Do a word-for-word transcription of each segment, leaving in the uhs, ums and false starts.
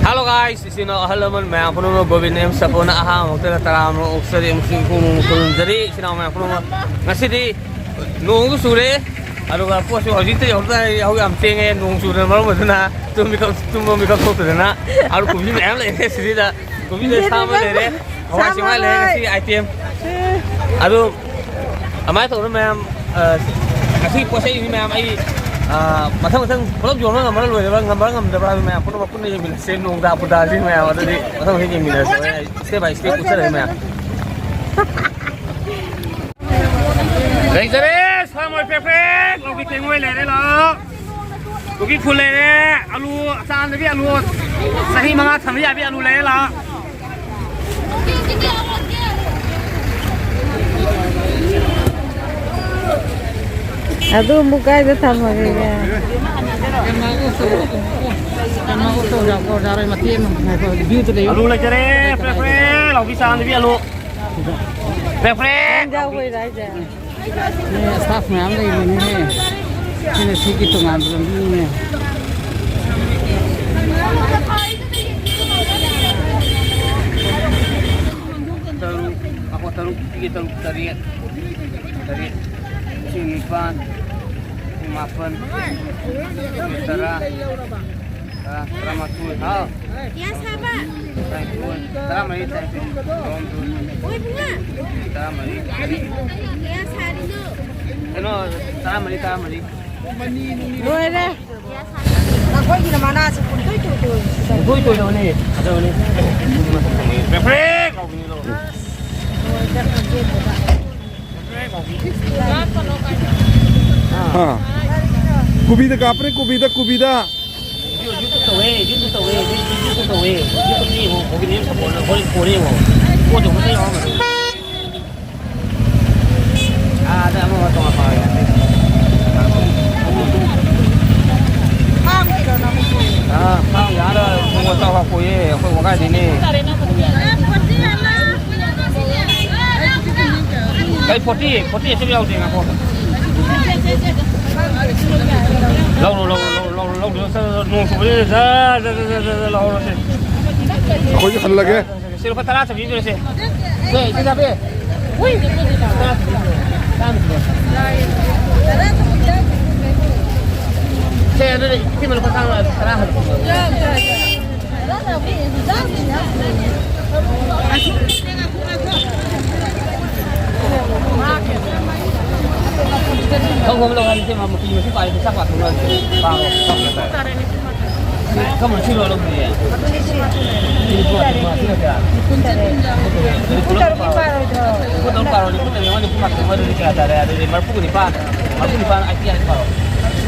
Hello guys, ꯏꯆꯤꯟ ꯏꯅꯥꯎ ꯑꯍꯜ ꯂꯃꯟ ꯃꯌꯥꯝ ꯄꯨꯝꯅꯃꯛ ꯒꯣꯕꯤꯟ ꯑꯦꯝ ꯁꯄꯣꯅ ꯑꯍꯥꯟꯕ ꯃꯛꯇꯗ ꯇꯔꯥꯃꯔꯣꯝ ꯑꯣꯛꯆꯔꯤ ꯑꯃꯁꯨꯡ ꯏꯄꯨꯡ ꯅꯣꯡꯃ ꯈꯨꯔꯨꯝꯖꯔꯤ꯫ ꯏꯆꯤꯟ ꯏꯅꯥꯎ ꯃꯌꯥꯝ ꯄꯨꯝꯅꯃꯛ ꯉꯁꯤꯗꯤ ꯅꯣꯡꯁꯨ ꯆꯨꯔꯦ, ꯑꯗꯨꯒ ꯄꯣꯠꯁꯨ ꯍꯧꯖꯤꯛꯇ ꯌꯧꯔꯛꯇ ꯉꯥꯏꯔꯤ, ꯌꯥꯍꯧ ꯌꯥꯝ ꯊꯦꯡꯉꯦ, ꯅꯣꯡ ꯆꯨꯗꯅ ꯃꯔꯝ ꯑꯣꯏꯗꯨꯅ ꯇꯨꯝ ꯃꯤꯀꯞ, ꯇꯨꯝꯕ ꯃꯤꯀꯞ ꯊꯣꯛꯇꯗꯅ꯫ ꯑꯗꯨ ꯀꯣꯕꯤ ꯃꯌꯥꯝ ꯂꯩꯔꯦ ꯁꯤꯗ, ꯀꯣꯕꯤ ꯂꯩ ꯁꯥ ꯑꯃ ꯂꯩꯔꯦ, ꯍꯋꯥꯏ ꯆꯦꯡꯋꯥꯏ ꯂꯩꯔꯦ꯫ ꯉꯁꯤꯒꯤ item ꯑꯗꯨ ꯑꯗꯨꯃꯥꯏꯅ ꯇꯧꯗꯅ ꯃꯌꯥꯝ, ꯑ, ꯉꯁꯤꯒꯤ ꯄꯣꯠ ꯆꯩꯁꯤ ꯃꯌꯥꯝ ꯑꯩ, ꯑ, ꯃꯊꯪ ꯃꯊꯪ ꯄꯨꯂꯞ ꯌꯣꯟꯕ ꯉꯝꯕ꯭ꯔꯥ ꯂꯣꯏꯗꯕ꯭ꯔꯥ, ꯉꯝꯕ꯭ꯔꯥ ꯉꯝꯗꯕ꯭ꯔꯥ ꯍꯥꯏꯕ ꯃꯌꯥꯝ ꯄꯨꯝꯅꯃꯛ ꯄꯨꯟꯅ ꯌꯦꯡꯃꯤꯟꯅꯁꯦ꯫ ꯅꯣꯡꯗꯥ ꯄꯨꯗꯥꯁꯤ ꯃꯌꯥꯝ ꯑꯗꯨꯗꯤ ꯃꯊꯪ ꯃꯊꯪ ꯌꯦꯡꯃꯤꯟꯅꯁꯦ꯫ ꯍꯣꯔꯦꯟ ꯑꯩ step by step ꯎꯠꯆꯔꯒꯦ ꯃꯌꯥꯝ꯫ ꯂꯩꯖꯔꯦ, ꯁꯥ ꯃꯔꯣꯏ ꯄ꯭ꯔꯦꯛ ꯄ꯭ꯔꯦꯛ ꯂꯧꯕꯤ ꯀꯦꯡꯉꯣꯏ ꯂꯩꯔꯦ, ꯂꯥꯛꯑꯣ꯫ ꯀꯣꯕꯤ ꯐꯨꯜ ꯂꯩꯔꯦ, ꯑꯂꯨ ꯆꯥꯟꯗꯕꯤ ꯑꯂꯨ, ꯆꯍꯤ ꯃꯉꯥ ꯊꯝꯕ ꯌꯥꯕꯤ ꯑꯂꯨ ꯂꯩꯔꯦ, ꯂꯥꯛꯑꯣ꯫ ꯑꯗꯨ ꯑꯃꯨꯛ ꯀꯥꯏꯗ ꯊꯝꯃꯒꯦ? ꯑꯂꯨ ꯂꯩꯖꯔꯦ, ꯄ꯭ꯔꯦꯛ ꯄ꯭ꯔꯦꯛ ꯂꯥꯎꯕꯤ ꯆꯥꯟꯗꯕꯤ ꯑꯂꯨ꯫ ꯄ꯭ꯔꯦꯛ ꯄ꯭ꯔꯦꯛ꯫ ꯅꯪ ꯌꯥꯎꯕꯩꯔꯥ ꯍꯥꯏꯁꯦ? ꯃꯤ staff ꯃꯌꯥꯝ ꯂꯩꯕꯅꯤꯅꯦ꯫ ꯁꯤꯅ ꯁꯤꯒꯤ ꯇꯣꯉꯥꯟꯕ ꯂꯝꯕꯤꯅꯦ꯫ ꯇꯔꯨꯛ, ꯑꯩꯈꯣꯏ ꯇꯔꯨꯛ, ꯁꯤꯒꯤ ꯇꯔꯨꯛ, ꯇꯔꯦꯠ, ꯇꯔꯦꯠ, ꯁꯤ ꯅꯤꯄꯥꯟ, ꯁꯤ ꯃꯥꯄꯟ, ꯁꯤ ꯇꯔꯥ, ꯇꯔꯥ, ꯇꯔꯥꯃꯥꯊꯣꯏ, ꯍꯥꯎ꯫ ꯀꯌꯥ ꯁꯥꯕ? ꯇꯔꯥꯅꯤꯊꯣꯏ, ꯇꯔꯥꯃꯔꯤ, ꯇꯔꯥꯅꯤꯊꯣꯏ, ꯇꯔꯥꯍꯨꯝꯗꯣꯏ, ꯑꯣꯏ ꯏꯕꯨꯡꯉꯣ꯫ ꯇꯔꯥꯃꯔꯤ, ꯀꯌꯥ ꯁꯥꯔꯤꯅꯣ? ꯀꯩꯅꯣ, ꯇꯔꯥꯃꯔꯤ, ꯇꯔꯥꯃꯔꯤ꯫ ꯂꯣꯏꯔꯦ꯫ ꯅꯈꯣꯏꯒꯤꯅ ꯃꯅꯥꯁꯦ ꯄꯨꯡꯇꯣꯏ ꯇꯣꯏ ꯇꯣꯏ꯫ ꯄꯨꯡꯇꯣꯏ ꯇꯣꯏꯔꯕꯅꯦ꯫ ꯐꯖꯕꯅꯦ꯫ ꯔꯦꯐ꯭ꯔꯦꯛ ꯂꯥꯎꯕꯤꯅꯤꯗꯣ꯫ ꯔꯦꯐ꯭ꯔꯦꯛ ꯂꯥꯎꯕꯤ꯫ ꯑꯥ꯫ ꯀꯣꯕꯤꯗ ꯀꯥꯞꯄꯅꯦ, ꯀꯣꯕꯤꯗ, ꯀꯣꯕꯤꯗ꯫ ꯌꯨ-, YouTube ꯇꯧꯋꯦ, YouTube ꯇꯧꯋꯦ, YouTube ꯇꯧꯋꯦ꯫ YouTubeꯇ ꯌꯦꯡꯉꯣ, ꯀꯣꯕꯤꯅꯦ ꯁꯄꯣꯔꯠꯅ ꯍꯣꯔꯦꯟ ꯀꯣꯟꯅ ꯌꯦꯡꯉꯣ꯫ ꯄꯣꯠ ꯌꯣꯟꯕꯗ ꯌꯥꯎꯔꯝꯃꯅꯤ꯫ ꯑꯥꯗ ꯑꯃ ꯑꯃ ꯇꯣꯉꯥꯟ ꯄꯥꯔꯣ ꯌꯥꯗꯦ꯫ ꯑꯥ, ꯐꯥꯝ ꯌꯥꯔ ꯅꯣꯡꯃ ꯆꯥꯎ ꯍꯥꯞꯄꯣꯌꯦ, ꯑꯩꯈꯣꯏ ꯋꯥꯒꯥꯏꯗꯩꯅꯦ꯫ ꯀꯩ forty, forty ꯑꯁꯤꯕ ꯌꯥꯎꯗꯦ, ꯉꯥꯏꯈꯣ꯫ ꯂꯧꯔꯣ, ꯂꯧꯔꯣ, ꯂꯧꯔꯣ, ꯂꯧꯔꯣ꯫ ꯅꯣꯡ ꯆꯨꯕꯅꯤꯅ ꯖꯔ ꯖꯔ ꯖꯔ ꯖꯔ ꯖꯔ ꯂꯧꯍꯧꯔꯁꯦ꯫ ꯑꯩꯈꯣꯏꯁꯨ ꯍꯜꯂꯒꯦ꯫ ꯁꯦ, ꯂꯨꯄꯥ ꯇꯔꯥ ꯆꯠꯄꯤꯗꯨꯅ ꯁꯦ꯫ ꯁꯦ, ꯏꯆꯦ ꯆꯥꯕꯤ꯫ ꯎꯏ꯫ ꯇꯔꯥ ꯆꯠꯄꯤꯗꯨꯅ꯫ ꯇꯔꯥ ꯆꯠꯄꯤꯗꯨꯅ꯫ ꯁꯦ, ꯑꯗꯨꯗꯤ ꯏꯆꯦꯃ ꯂꯨꯄꯥ ꯇꯔꯥ, ꯇꯔꯥ ꯍꯜꯂꯣ꯫ ꯊꯧ ꯊꯧ ꯂꯧ ꯍꯥꯏꯔꯗꯤ ꯃꯄꯤ ꯃꯁꯨ ꯄꯥꯏ ꯆꯥꯛ ꯄꯥꯊꯣꯛꯅꯔꯁꯦ꯫ ꯄꯥꯔꯣ꯫ ꯀꯃꯥꯏꯅ ꯁꯤꯜꯂꯣ ꯂꯧꯗꯣꯏꯁꯦ? ꯅꯤꯐꯨ ꯇꯔꯦꯠ꯫ ꯅꯤꯐꯨ ꯇꯔꯦꯠ꯫ ꯅꯤꯐꯨ ꯇꯔꯨꯛꯀꯤ ꯄꯥꯔꯣꯏꯗ꯭ꯔꯣ? ꯅꯤꯐꯨ ꯇꯔꯨꯛ ꯄꯥꯔꯣ, ꯅꯤꯐꯨ ꯇꯔꯦꯠ ꯑꯃ, ꯅꯤꯐꯨ ꯃꯥꯄꯟ ꯑꯃ, ꯑꯗꯨꯗꯤ ꯀꯌꯥ ꯇꯥꯔꯦ? ꯑꯗꯨꯗꯤ ꯃꯔꯤꯐꯨ ꯅꯤꯄꯥꯟ, ꯃꯔꯤꯐꯨ ꯅꯤꯄꯥꯟ, ꯑꯩꯠꯇꯤ ꯍꯥꯏ ꯄꯥꯔꯣ꯫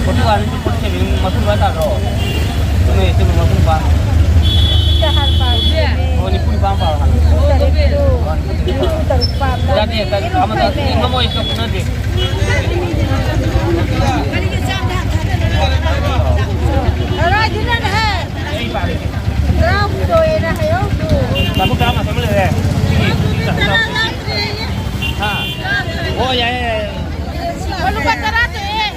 Forty one into forty seven, ꯃꯔꯤꯐꯨ ꯅꯤꯄꯥꯟ ꯇꯥꯗ꯭ꯔꯣ? ꯆꯨꯝꯃꯦ, ꯆꯨꯝꯃꯦ, ꯃꯔꯤꯐꯨ ꯅꯤꯄꯥꯟ꯫ ꯑꯣ, ꯅꯤꯐꯨ ꯅꯤꯄꯥꯟ ꯄꯥꯔꯣ ꯍꯥꯟꯅ꯫ ꯌꯥꯗꯦ, ꯌꯥꯗꯦ, ꯑꯃꯗ ꯉꯝꯃꯣꯏ, ꯀꯛꯅꯗꯦ꯫ ꯇꯔꯥꯍꯨꯝꯗꯣꯏꯅ ꯍꯥꯏꯍꯧꯗ꯭ꯔꯣ? ꯂꯐꯨ ꯇꯔꯥꯃꯥꯊꯣꯏ ꯑꯃ ꯂꯩꯔꯦ꯫ ꯁꯤꯒꯤ, ꯁꯤꯒꯤ ꯆꯥꯛ ꯆꯥꯎ꯫ ꯍꯥ? ꯑꯣ, ꯌꯥꯏ, ꯌꯥꯏ, ꯌꯥꯏ꯫ ꯂꯨꯄꯥ ꯇꯔꯥ ꯇꯣꯛꯑꯦ꯫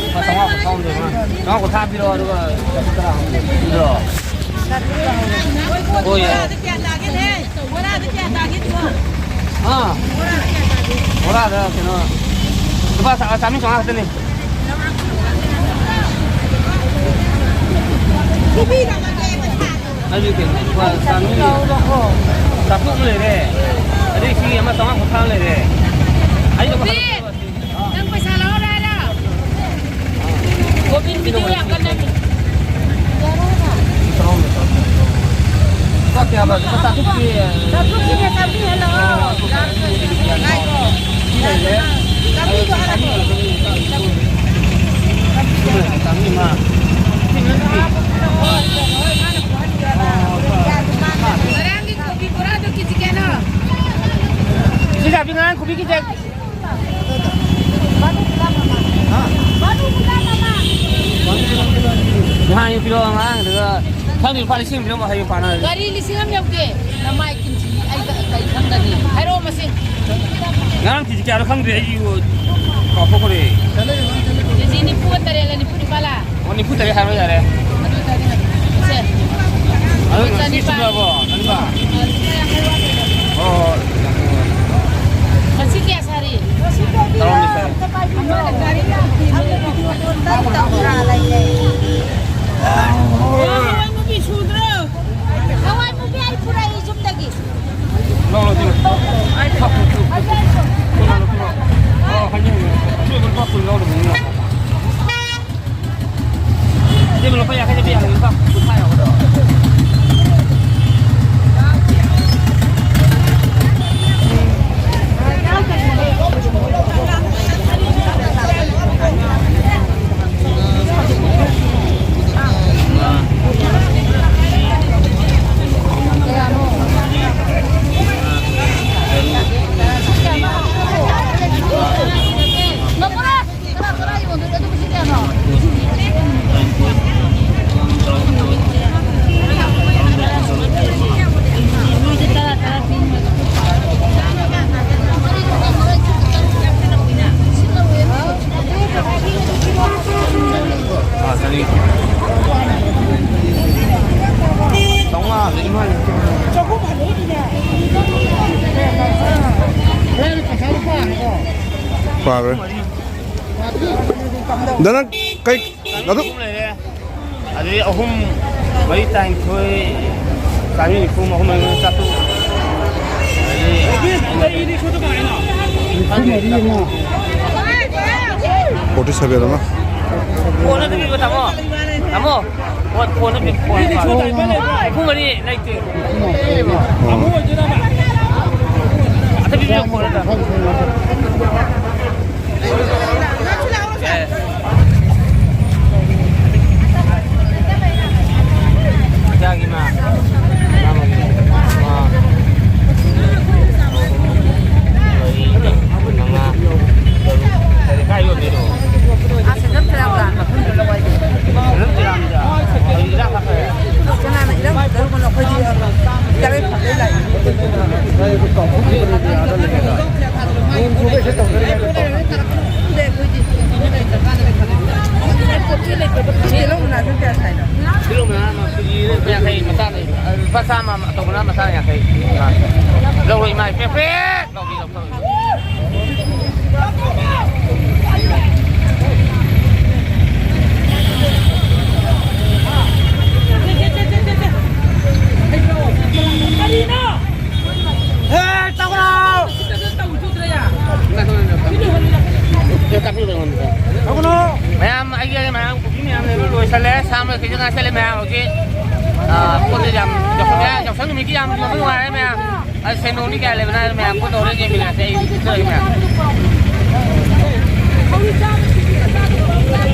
ꯂꯨꯄꯥ ꯆꯥꯝꯃꯉꯥ ꯀꯨꯟꯊ꯭ꯔꯥ ꯑꯃ ꯂꯩꯔꯦ꯫ ꯆꯥꯝꯃꯉꯥ ꯀꯨꯟꯊ꯭ꯔꯥ ꯄꯤꯔꯛꯑꯣ, ꯑꯗꯨꯒ ꯂꯐꯨ ꯇꯔꯥ ꯑꯃ ꯄꯤꯔꯛꯑꯣ꯫ ꯍꯣꯏ, ꯌꯥꯏ꯫ ꯕꯣꯔꯥꯗ ꯀꯌꯥ ꯇꯥꯒꯦꯅꯦ? ꯕꯣꯔꯥꯗ ꯀꯌꯥ ꯇꯥꯒꯦ, ꯏꯕꯨꯡꯉꯣ? ꯑꯥ꯫ ꯕꯣꯔꯥꯗ ꯀꯌꯥ ꯇꯥꯒꯦ? ꯕꯣꯔꯥꯗ ꯀꯩꯅꯣ, ꯂꯨꯄꯥ ꯆꯥ-, ꯆꯥꯝꯃꯔꯤ ꯆꯥꯝꯃꯉꯥ ꯈꯛꯇꯅꯤ꯫ ꯄꯤꯕꯤꯔꯝꯃꯒꯦ ꯄꯩꯁꯥꯗꯣ꯫ ꯑꯗꯨꯗꯤ ꯀꯩꯅꯣ, ꯂꯨꯄꯥ ꯆꯥꯝꯃꯔꯤ, ꯆꯥꯇ꯭ꯔꯨꯛ ꯑꯃ ꯂꯩꯔꯦ꯫ ꯑꯗꯩ ꯁꯤ ꯑꯃ ꯆꯥꯝꯃꯉꯥ ꯀꯨꯟꯊ꯭ꯔꯥ ꯑꯃ ꯂꯩꯔꯦ꯫ ꯑꯩꯗꯣ ꯅꯪ ꯄꯩꯁꯥ ꯂꯧꯔꯦ ꯍꯥꯏꯔꯣ? ꯀꯣꯕꯤ video ꯌꯥꯝ ꯀꯟꯅ ꯅꯝꯃꯤ꯫ ꯆꯥꯛ ꯀꯌꯥ ꯂꯧꯔꯒꯦ? ꯂꯨꯄꯥ ꯆꯥꯇ꯭ꯔꯨꯛꯀꯤ꯫ ꯆꯥꯇ꯭ꯔꯨꯛꯀꯤꯅꯦ, ꯆꯥꯝꯃꯔꯤ ꯍꯜꯂꯛꯑꯣ꯫ ꯉꯥꯏꯈꯣ꯫ ꯁꯤ ꯂꯩꯔꯦ꯫ ꯆꯥꯝꯃꯔꯤꯗꯣ ꯍꯜꯂꯛꯑꯣ꯫ ꯆꯥꯝꯃꯔꯤ ꯑꯃ꯫ ꯉꯔꯥꯡꯒꯤ ꯀꯣꯕꯤ ꯕꯣꯔꯥꯗꯣ ꯀꯦꯖꯤ ꯀꯌꯥꯅꯣ? ꯁꯤ ꯆꯥꯕꯤ ꯉꯔꯥꯡ ꯀꯣꯕꯤ ꯀꯦꯖꯤ ꯅꯍꯥꯟ ꯄꯤꯔꯛꯑꯣ ꯑꯉꯥꯡꯗꯨꯒ ꯈꯪꯗꯦ, ꯂꯨꯄꯥ ꯂꯤꯁꯤꯡ ꯑꯃ ꯄꯤꯔꯝꯃꯣ ꯍꯌꯦꯡ ꯄꯥꯅꯔꯁꯤ꯫ ꯒꯥꯔꯤ ꯂꯤꯁꯤꯡ ꯑꯃ ꯌꯧꯗꯦ꯫ ꯅꯃꯥꯏ ꯀꯤꯟꯊꯤ, ꯑꯩ ꯀ-, ꯀꯩ ꯈꯪꯒꯅꯤ? ꯍꯥꯏꯔꯛꯑꯣ ꯃꯁꯤꯡ꯫ ꯉꯔꯥꯡ ꯀꯦꯖꯤ ꯀꯌꯥꯅꯣ ꯈꯪꯗ꯭ꯔꯦ ꯑꯩ꯫ ꯀꯥꯎꯊꯣꯛꯈ꯭ꯔꯦ꯫ ꯀꯦꯖꯤ ꯅꯤꯐꯨꯒ ꯇꯔꯦꯠꯂ, ꯅꯤꯐꯨ ꯅꯤꯄꯥꯜꯂ? ꯑꯣ, ꯅꯤꯐꯨ ꯇꯔꯦꯠ ꯍꯥꯏꯔꯣ, ꯌꯥꯔꯦ꯫ ꯑꯗꯨ ꯇꯔꯦꯠ꯫ ꯁꯦ꯫ ꯑꯗꯨ ꯆꯅꯤꯄꯥꯜ꯫ ꯁꯤ ꯆꯨꯝꯃꯕꯣ? ꯆꯅꯤꯄꯥꯜ꯫ ꯑ, ꯂꯨꯄꯥ ꯌꯥꯡꯈꯩ ꯋꯥꯠꯂꯤꯕ꯫ ꯍꯣꯏ, ꯍꯣꯏ꯫ ꯉꯁꯤ ꯀꯌꯥ ꯁꯥꯔꯤ? ꯇꯔꯥꯍꯨꯝꯗꯣꯏ ꯁꯥꯔꯤ꯫ ꯑꯃꯅ ꯒꯥꯔꯤ ꯌꯥꯝ ꯆꯤꯜꯂꯦ꯫ ꯍꯋꯥꯏ ꯃꯨꯕꯤ ꯁꯨꯗ꯭ꯔꯣ? ꯍꯋꯥꯏ ꯃꯨꯕꯤ ꯑꯩ ꯄꯨꯔꯛꯏ ꯌꯨꯝꯗꯒꯤ꯫ ꯂꯧꯔꯣ, ꯂꯧꯔꯣ꯫ ꯂꯧꯔꯣ, ꯂꯧꯔꯣ꯫ ꯑꯣ, ꯍꯥꯏꯅꯧꯅꯦ꯫ ꯁꯤ ꯂꯨꯄꯥ ꯀꯨꯟ ꯂꯧꯔꯕꯅꯤꯅ꯫ ꯁꯤꯕꯨ ꯂꯨꯄꯥ ꯌꯥꯡꯈꯩꯗ ꯄꯤ ꯌꯥꯔꯦ, ꯂꯨꯄꯥ ꯀꯨꯟꯊ꯭ꯔꯥ ꯌꯥꯎꯒꯗ꯭ꯔꯣ? ꯄꯥꯔꯣꯏ꯫ ꯗꯥ, ꯅꯪ ꯀꯩ, ꯑꯗꯨ ꯑꯍꯨꯝ ꯂꯩꯔꯦ꯫ ꯑꯗꯩ ꯑꯍꯨꯝ, ꯃꯔꯤ, ꯇꯔꯥꯅꯤꯊꯣꯏ, ꯆꯥꯃꯔꯤ ꯅꯤꯐꯨ, ꯑꯍꯨꯝ ꯃꯔꯤ ꯆꯥꯇ꯭ꯔꯨꯛ꯫ ꯑꯗꯩ ꯐꯣꯔꯇꯤ ꯁꯚꯦꯟ ꯑꯃ꯫ ꯐꯣꯟ ꯑꯗꯨ ꯄꯤꯕ ꯇꯥꯃꯣ꯫ ꯇꯥꯃꯣ, ꯐꯣꯟ, ꯐꯣꯟ ꯑꯗꯨ ꯄꯤꯕ, ꯐꯣꯟ꯫ ꯅꯤꯐꯨ ꯃꯔꯤ ꯂꯩꯇꯦ꯫ ꯑꯣ꯫ ꯑꯗꯨ ꯄꯤꯕꯤꯌꯣ, ꯐꯣꯟ ꯑꯗꯨ꯫ ꯆꯥꯝꯃ ꯑꯃ, ꯑꯆꯧꯕꯅ ꯃꯆꯥ ꯌꯥꯡꯈꯩ꯫ ꯂꯧꯔꯣ ꯏꯃꯥ, ꯄ꯭ꯔꯦꯛ ꯄ꯭ꯔꯦꯛ ꯂꯥꯎꯕꯤ ꯂꯧꯊꯣꯛ꯫ ꯀꯔꯤꯅꯣ? ꯍꯦ, ꯇꯧꯔꯣ! ꯃꯌꯥꯝ ꯑꯩꯒꯤ ꯃꯌꯥꯝ ꯀꯣꯕꯤ ꯃꯌꯥꯝ ꯂꯩꯕ ꯂꯣꯏꯁꯜꯂꯦ꯫ ꯆꯥꯝꯃ ꯀꯦꯖꯤ ꯉꯥꯏꯁꯜꯂꯦ ꯃꯌꯥꯝ ꯍꯧꯖꯤꯛ꯫ ꯑ, ꯄꯣꯠꯁꯦ ꯌꯥꯝ ꯌꯥꯎꯁꯪ, ꯌꯥꯎꯁꯪ ꯅꯨꯃꯤꯠꯀꯤ ꯌꯥꯝ ꯌꯣꯟꯕ ꯅꯨꯡꯉꯥꯏꯔꯦ ꯃꯌꯥꯝ꯫ ꯑ, ꯁꯦꯟꯗꯣꯡꯗꯤ ꯀꯌꯥ ꯂꯩꯕꯅꯣ ꯍꯥꯏꯔ ꯃꯌꯥꯝ ꯄꯨꯟꯅ ꯍꯣꯔꯦꯟ ꯌꯦꯡꯃꯤꯟꯅꯁꯦ꯫ ꯑꯩ ꯄꯤꯖꯔꯒꯦ ꯃꯌꯥꯝ꯫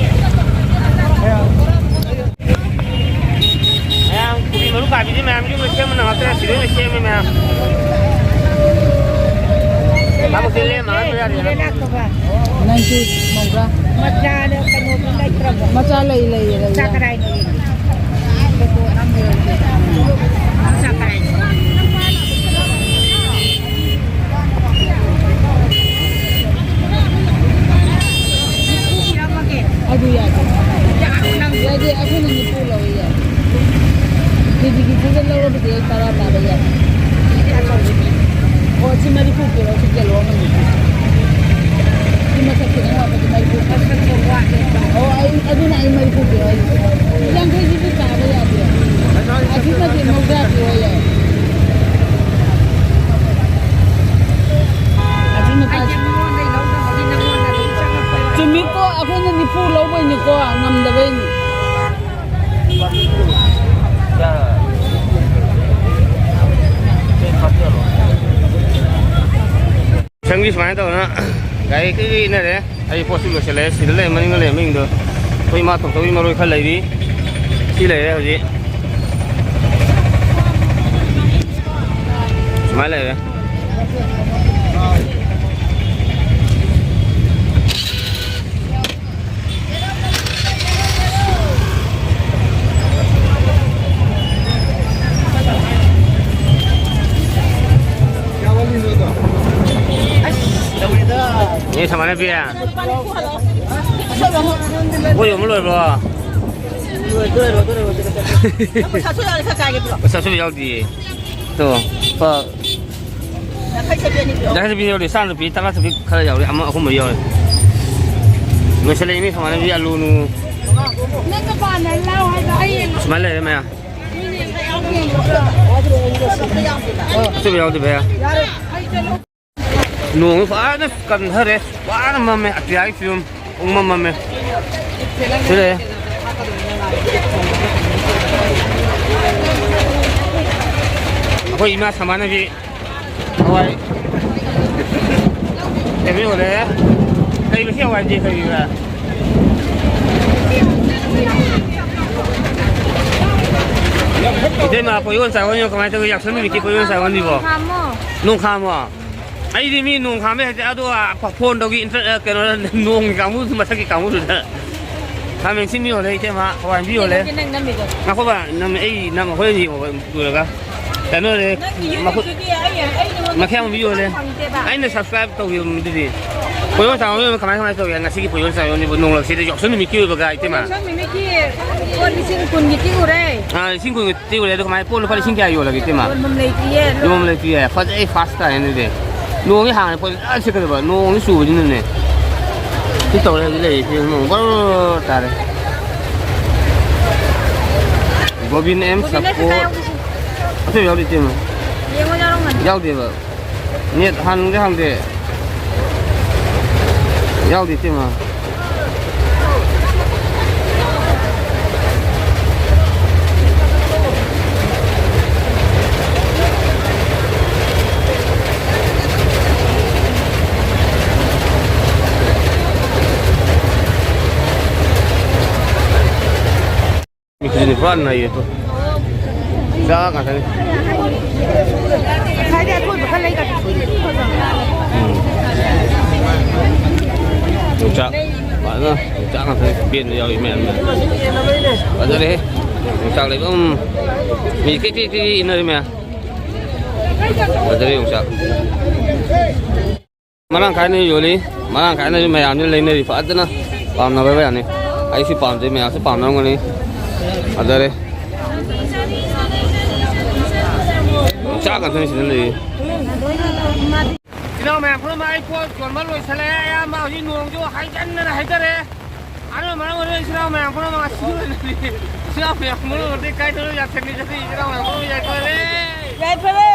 ꯃꯌꯥꯝ ꯀꯣꯕꯤ ꯃꯔꯨ ꯀꯥꯕꯤꯗꯤ ꯃꯌꯥꯝ ꯌꯨꯝꯗ ꯁꯦꯝꯕ ꯅꯪꯉꯛꯇ꯭ꯔꯦ, ꯁꯤꯗ ꯑꯣꯏꯅ ꯁꯦꯝꯃꯦ ꯃꯌꯥꯝ꯫ ꯊꯕꯛꯁꯦ ꯂꯦꯝꯅ ꯍꯟꯕ ꯌꯥꯗꯦ꯫ ꯅꯪꯁꯨ ꯃꯧꯕ꯭ꯔꯥ? ꯃꯆꯥꯗ ꯀꯩꯅꯣꯗꯤ ꯂꯩꯇ꯭ꯔꯕꯣ? ꯃꯆꯥ ꯂꯩ, ꯂꯩꯌꯦ, ꯂꯩꯌꯦ꯫ ꯃꯆꯥ ꯀꯗꯥꯏꯅꯣ? ꯃꯆꯥ ꯀꯗꯥꯏꯅꯣ? ꯑꯗꯨ ꯌꯥꯗꯦ꯫ ꯌꯥꯗꯦ, ꯑꯩꯈꯣꯏꯅ ꯅꯤꯐꯨ ꯂꯧꯋꯦ, ꯌꯥꯗꯦ꯫ ꯀꯦꯖꯤ ꯀꯦꯖꯤꯗ ꯂꯧꯔꯕꯗꯤ ꯑꯩ ꯇꯔꯥ ꯇꯥꯕ ꯌꯥꯏ꯫ ꯑꯣ, ꯁꯤ ꯃꯔꯤꯐꯨ ꯄꯤꯔꯣ, ꯁꯤ ꯀꯤꯂꯣ ꯑꯃꯅꯤ꯫ ꯁꯤ ꯃꯊꯛ ꯈꯤꯇꯪ ꯋꯥꯠꯄꯗꯤ ꯃꯔꯤꯐꯨ ꯄꯤꯔꯣ꯫ ꯑꯣ, ꯑꯩ, ꯑꯗꯨꯅ ꯑꯩ ꯃꯔꯤꯐꯨ ꯄꯤꯔꯣ ꯍꯥꯏꯁꯦ꯫ ꯌꯥꯡꯈꯩꯁꯤꯗꯤ ꯇꯥꯕ ꯌꯥꯗꯦ꯫ ꯑꯁꯤꯃꯗꯤ ꯃꯧꯗ꯭ꯔꯥ ꯄꯤꯔꯣ ꯌꯥꯏ꯫ ꯑꯗꯨꯅ ꯐꯩ꯫ ꯆꯨꯝꯃꯤꯀꯣ, ꯑꯩꯈꯣꯏꯅ ꯅꯤꯐꯨ ꯂꯧꯕꯩꯅꯤꯀꯣ, ꯉꯝꯗꯕꯩꯅꯤ꯫ ꯁꯪꯗꯤ ꯁꯨꯃꯥꯏꯅ ꯇꯧꯗꯅ ꯒꯥꯔꯤ ꯀꯩꯀꯩ ꯏꯟꯅꯔꯦ꯫ ꯑꯩ ꯄꯣꯠꯁꯨ ꯂꯣꯏꯁꯤꯜꯂꯛꯑꯦ꯫ ꯁꯤꯗ ꯂꯩ, ꯃꯅꯤꯡꯗ ꯂꯩꯔꯝꯕꯁꯤꯡꯗꯣ꯫ ꯑꯩꯈꯣꯏ ꯏꯃꯥ ꯊꯣꯛꯇꯕꯒꯤ ꯃꯔꯣꯏ ꯈꯔ ꯂꯩꯔꯤ꯫ ꯁꯤ ꯂꯩꯔꯦ ꯍꯧꯖꯤꯛ꯫ ꯁꯨꯃꯥꯏꯅ ꯂꯩꯔꯦ꯫ ꯅꯦ ꯁꯃꯥꯏꯅ ꯄꯤ꯫ ꯑꯩꯈꯣꯏ ꯌꯣꯟꯕ ꯂꯣꯏꯕ꯭ꯔꯣ? ꯄꯩꯁꯥꯁꯨ ꯌꯥꯎꯗꯤꯌꯦ꯫ ꯇꯣ, ꯂꯨꯄꯥ ꯌꯥꯡꯈꯩ ꯆꯠꯄꯤ ꯌꯥꯎꯔꯤ, ꯆꯥꯝ ꯆꯠꯄꯤ, ꯇꯔꯥ ꯆꯠꯄꯤ, ꯈꯔ ꯌꯥꯎꯔꯤ, ꯑꯃ ꯑꯍꯨꯝ ꯃꯔꯤ ꯌꯥꯎꯔꯤ꯫ ꯂꯣꯏꯁꯤꯜꯂꯛꯏꯅꯦ ꯁꯨꯃꯥꯏꯅ ꯑꯂꯨ ꯅꯨꯡ꯫ ꯅꯪ ꯀꯄꯥꯟꯗ ꯂꯥꯎ ꯍꯥꯏꯗꯣ ꯑꯩ ꯌꯦꯡꯉꯣ꯫ ꯁꯨꯃꯥꯏꯅ ꯂꯩꯔꯦ ꯃꯌꯥꯝ꯫ ꯑꯆꯨꯝꯕ ꯌꯥꯎꯗꯦ ꯚꯩꯌꯥ꯫ ꯅꯣꯡꯁꯨ ꯐꯖꯅ ꯀꯟꯊꯔꯦ꯫ ꯋꯥꯅ ꯃꯝꯃꯦ꯫ ꯑꯇꯤꯌꯥꯒꯤ ꯐꯤꯕꯝ ꯄꯨꯡꯃꯝ ꯃꯝꯃꯦ꯫ ꯁꯤꯗ ꯑꯩꯈꯣꯏ ꯏꯃꯥ ꯁꯃꯥꯟꯅꯕꯤ ꯍꯋꯥꯏ ꯀꯩꯅꯣ ꯌꯣꯜꯂꯦ꯫ ꯀꯩ ꯃꯁꯤ ꯍꯋꯥꯏꯗꯤ ꯀꯔꯤꯕ? ꯏꯇꯩꯃ, ꯄꯣꯌꯣꯟ ꯆꯥꯔꯣꯟ ꯀꯃꯥꯏꯅ ꯇꯧꯏ? ꯌꯥꯎꯁꯪ ꯅꯨꯃꯤꯠꯀꯤ ꯄꯣꯌꯣꯟ ꯆꯥꯔꯣꯟꯅꯤꯕꯣ? ꯈꯥꯝꯃꯣ꯫ ꯅꯣꯡ ꯈꯥꯝꯃꯣ? ꯑꯩꯗꯤ ꯃꯤ ꯅꯣꯡ ꯈꯥꯝꯃꯦ ꯍꯥꯏꯗꯤ ꯑꯗꯣ ꯐꯣꯟꯗꯒꯤ ꯏꯟꯇꯔ-, ꯀꯩꯅꯣ, ꯅꯣꯡꯒꯤ ꯀꯥꯡꯕꯨ, ꯃꯊꯛꯀꯤ ꯀꯥꯡꯕꯨꯗꯨꯗ ꯈꯥꯃꯦꯟ ꯑꯁꯤꯟꯕꯤ ꯌꯣꯜꯂꯦ ꯏꯇꯩꯃ, ꯍꯋꯥꯏ ꯑꯃꯨꯕꯤ ꯌꯣꯜꯂꯦ꯫ ꯀꯩꯅꯣ ꯅꯪ ꯅꯝꯃꯤꯗꯣ? ꯉꯥꯏꯈꯣꯕ, ꯅꯝꯃꯦ, ꯑꯩ ꯅꯝ-, ꯍꯣꯔꯦꯟ ꯌꯦꯡꯉꯣꯕ ꯂꯣꯏꯔꯒ꯫ ꯀꯩꯅꯣꯅꯦ, ꯅꯪꯒꯤ ꯃꯈꯣꯏ-, YouTubeꯇꯨꯗꯤ ꯑꯩ, ꯑꯩ ꯅꯉꯣꯟꯗ ꯃꯈꯦꯜ ꯑꯃꯨꯕꯤ ꯌꯣꯜꯂꯦ꯫ ꯐꯪꯗꯦꯕ꯫ ꯑꯩꯅ subscribe ꯇꯧꯈꯤꯕꯗꯨꯗꯤ꯫ ꯄꯣꯌꯣꯟ ꯆꯥꯔꯣꯟ ꯀꯃꯥꯏ, ꯀꯃꯥꯏꯅ ꯇꯧꯒꯦ? ꯉꯁꯤꯒꯤ ꯄꯣꯌꯣꯟ ꯆꯥꯔꯣꯟꯁꯤꯕꯨ ꯅꯣꯡꯂꯛꯁꯤꯗ ꯌꯥꯎꯁꯪ ꯅꯨꯃꯤꯠꯀꯤ ꯑꯣꯏꯕꯒ ꯏꯇꯩꯃ꯫ ꯌꯥꯎꯁꯪ ꯅꯨꯃꯤꯠꯀꯤ ꯄꯣꯠ ꯂꯤꯁꯤꯡ ꯀꯨꯟꯒꯤ ꯇꯤꯛꯎꯔꯦ꯫ ꯑꯥ, ꯂꯤꯁꯤꯡ ꯀꯨꯟꯒꯤ ꯇꯤꯛꯎꯔꯦ꯫ ꯑꯗꯣ ꯀꯃꯥꯏꯅ ꯄꯣꯠ ꯂꯨꯄꯥ ꯂꯤꯁꯤꯡ ꯀꯌꯥ ꯌꯣꯜꯂꯒꯦ ꯏꯇꯩꯃ? ꯌꯣꯟꯐꯝ ꯂꯩꯇꯤꯌꯦ꯫ ꯌꯣꯟꯐꯝ ꯂꯩꯇꯤꯌꯦ꯫ ꯐꯖꯩ, first ꯇꯥꯏꯅꯦ ꯑꯗꯨꯗꯤ꯫ ꯅꯣꯡꯗꯤ ꯍꯥꯡꯉꯦ, ꯄꯣꯠ ꯐꯖꯅ ꯁꯤꯠꯀꯗꯕ꯫ ꯅꯣꯡꯗꯤ ꯆꯨꯕꯅꯤꯅꯅꯦ꯫ ꯁꯤ ꯇꯧꯔꯦ ꯍꯧꯖꯤꯛ ꯂꯩꯔꯤꯁꯦ, ꯅꯣꯡ ꯕꯔꯣ ꯇꯥꯔꯦ꯫ ꯒꯣꯕꯤꯟ ꯑꯦꯝ ꯒꯣꯕꯤꯟꯗ ꯁꯞꯄꯣꯔꯠ꯫ ꯄꯩꯁꯥ ꯌꯥꯎꯗꯦ꯫ ꯑꯇꯩ ꯌꯥꯎꯗꯦ ꯏꯇꯩꯃ꯫ ꯌꯦꯡꯉꯣ ꯌꯥꯎꯔꯝꯒꯅꯤ꯫ ꯌꯥꯎꯗꯦꯕ꯫ ꯅꯦꯠ ꯍꯥꯟꯅꯗꯤ ꯍꯥꯡꯗꯦ꯫ ꯌꯥꯎꯗꯦ ꯏꯇꯩꯃ꯫ ꯃꯤꯁꯇ꯭ꯔꯤꯅꯤ ꯄꯨꯔꯥ ꯅꯩꯌꯦ ꯇꯨ꯫ ꯆꯥꯛ ꯉꯥꯛꯇꯅꯤ꯫ ꯎꯝ꯫ ꯌꯣꯡꯆꯥꯛ ꯐꯖꯅ ꯌꯣꯡꯆꯥꯛ ꯉꯥꯛꯇꯅꯤ꯫ ꯄꯦꯟꯕ ꯌꯥꯎꯏ ꯃꯌꯥꯝ ꯃꯌꯥꯝ꯫ ꯐꯖꯔꯦꯍꯦ꯫ ꯌꯣꯡꯆꯥꯛ ꯂꯩꯕꯝ꯫ ꯃꯤ ꯀ꯭ꯔꯤ ꯀ꯭ꯔꯤ ꯀ꯭ꯔꯤ ꯏꯟꯅꯔꯤ ꯃꯌꯥꯝ꯫ ꯐꯖꯔꯦ ꯌꯣꯡꯆꯥꯛ꯫ ꯃꯔꯥꯡ ꯀꯥꯏꯅ ꯌꯣꯜꯂꯤ꯫ ꯃꯔꯥꯡ ꯀꯥꯏꯅꯁꯨ ꯃꯌꯥꯝꯁꯤꯅ ꯂꯩꯅꯔꯤ꯫ ꯐꯖꯅ ꯄꯥꯝꯅꯕ ꯃꯌꯥꯝꯅꯤ꯫ ꯑꯩꯁꯨ ꯄꯥꯝꯖꯩ, ꯃꯌꯥꯝꯁꯨ ꯄꯥꯝꯅꯔꯝꯒꯅꯤ꯫ ꯐꯖꯔꯦ꯫ ꯆꯥꯛ ꯉꯥꯛꯇꯅꯤ ꯁꯤꯗ ꯂꯩꯔꯤ꯫ ꯏꯅꯥꯎ ꯃꯌꯥꯝ ꯄꯨꯝꯅꯃꯛ, ꯑꯩ ꯄꯣꯠ ꯌꯣꯟꯕ ꯂꯣꯏꯁꯤꯜꯂꯛꯑꯦ꯫ ꯑꯌꯥꯝꯕ ꯍꯧꯖꯤꯛ ꯅꯣꯡꯁꯨ ꯍꯥꯏꯖꯟꯗꯅ ꯍꯩꯊꯔꯦ꯫ ꯑꯗꯨꯅ ꯃꯔꯝ ꯑꯣꯏꯔꯒ ꯏꯆꯤꯟ ꯏꯅꯥꯎ ꯃꯌꯥꯝ ꯄꯨꯝꯅꯃꯛ ꯉꯁꯤꯒꯤ ꯑꯣꯏꯅꯗꯤ ꯏꯆꯤꯟ ꯏꯅꯥꯎ ꯃꯌꯥꯝ ꯄꯨꯝꯅꯃꯛꯇꯤ ꯀꯥꯏꯗꯅ ꯌꯥꯊꯪꯅꯤꯖꯔꯤ꯫ ꯏꯆꯤꯟ ꯏꯅꯥꯎ ꯃꯌꯥꯝ ꯄꯨꯝꯅꯃꯛ ꯌꯥꯏꯐꯔꯦ꯫ ꯌꯥꯏꯐꯔꯦ꯫